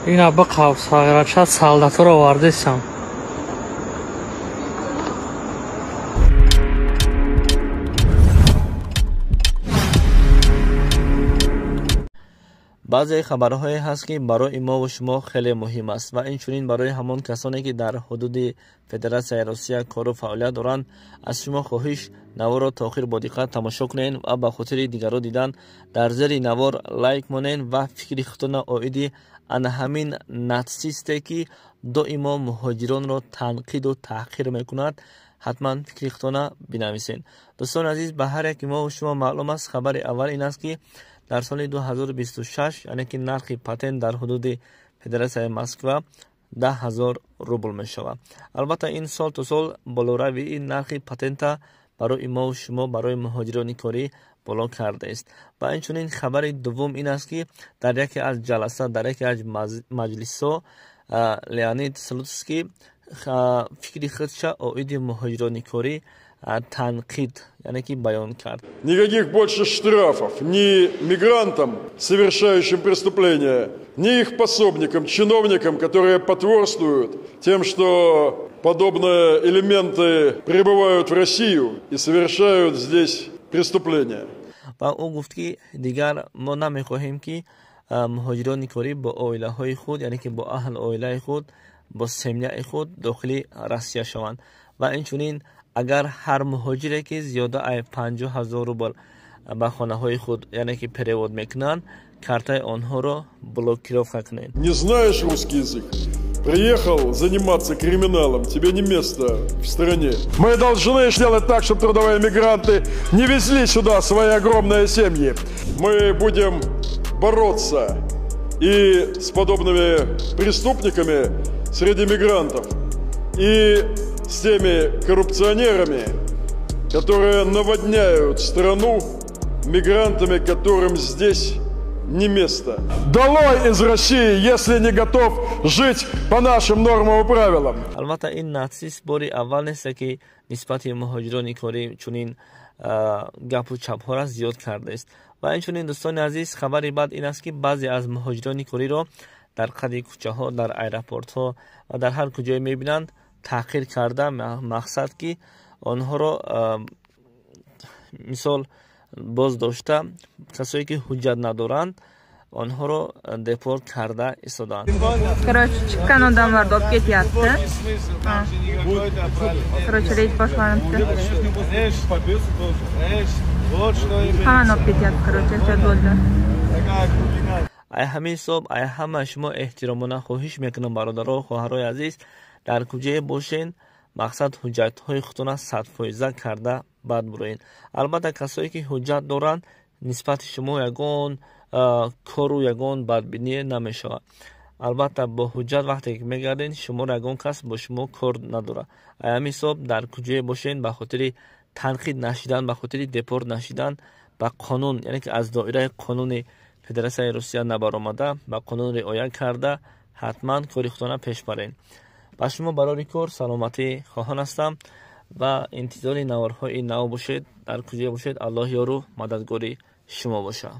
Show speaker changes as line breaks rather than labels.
Ина биқав сағирача солдаторо овардесам.
Баъзе хабарҳое ҳаст, ки барои мову шумо хеле муҳим аст ва инчунин барои ҳамон касоне, ки дар ҳудуди Федератсияи Русия кору фаъолият доранд, аз шумо хоҳиш наворро то охир бо диққат тамошо кунед ва ба хотири дигарро дидан дар зери навор лайк монед ва фикри худтонро оиди ана ҳамин натсисте, ки доимо муҳоҷиронро танқиду таҳқир мекунад, ҳатман фикри худтонро бинависед. Дӯстони азиз, ба ҳар яки мову шумо маълум аст, хабари аввал ин аст, ки дар соли 2026, яъне ки нархи патент дар ҳудуди Федератсияи Москва 10 000 рубл мешавад. Албатта, ин сол то сол болоравии нархи патента барои мову шумо, барои муҳоҷирони корӣ боло кардааст. Ва инчунин хабари дуввум ин аст, ки дар яке аз ҷаласа, дар яке аз маҷлисҳо Леонид Слутский фикри худша оиди муҳоҷирони корӣ танқид, яъне ки баён кард.
Никаких больше штрафов ни мигрантам, совершающим преступления, ни их пособникам, чиновникам, которые потворствуют тем, что подобные элементы прибывают в Россию и совершают здесь преступления.
Ва ӯ гуфт, ки дигар мо намехоҳем, ки муҳоҷирони корӣ бо оилаҳои худ, яъне ки бо аҳл оилаи худ, бо семьяи худ дохили Россия шаванд. Ва инчунин агар ҳар муҳоҷире, ки зиёда ай 50 000 рубл ба хонаҳои худ, яъне ки перевод мекунанд, картаи онҳоро блокировка кунед.
Не знаешь русский язык? Приехал заниматься криминалом, тебе не место в стране. Мы должны сделать так, чтобы трудовые мигранты не везли сюда свои огромные семьи. Мы будем бороться и с подобными преступниками среди мигрантов, и с теми коррупционерами, которые наводняют страну мигрантами, которым здесь не место. Долой из России, если не готов жить по нашим нормам и правилам.
Албатта, ин натсист бори аввал нест, ки нисбати муҳоҷирони корӣ чунин гапу чапҳоро зиёд кардааст. Ва инчунин, дӯстони азиз, хабари бад ин аст, ки баъзе аз муҳоҷирони кориро дар қади кӯчаҳо, дар аэропортҳо ва дар ҳар куҷое мебинанд, таҳқир карда, мақсад ки онҳоро мисол боздошта, касое ки ҳуҷҷат надоранд, онҳоро депорт карда истодаанд.
Короче, chiqqan odamlarni olib ketyapti. Короче, reyd boshlanibdi. Hammani olib ketyapti, короче, ehtiyot bo'ldi.
Ай ҳамин ҳисоб, ай ҳама шумо эҳтиромона хоҳиш мекунам, бародаро, хоҳарои азиз, дар куҷое бошен, мақсад ҳуҷҷатҳои худтона 100% карда баъд буроед. Албатта, касое ки ҳуҷҷат доранд, нисбати шумо ягон кору ягон бадбиние намешавад. Албатта, бо ҳуҷҷат вақте ки мегардед, шуморо ягон кас бо шумо кор надорад. Ай ҳамин ҳисоб, дар куҷое бошен, ба хотири танқид нашидан, ба хотири депорт нашидан, ба қонун, яъне ки аз доираи қонуни Федератсияи Русия набаромада, ба қонун риоя карда, ҳатман кори худтона пеш баред. Ба шумо барори кор, саломатӣ хоҳон ҳастам ва интизори наворҳои нав бошед. Дар куҷое бошед, Аллоҳ ёру мададгори шумо бошад.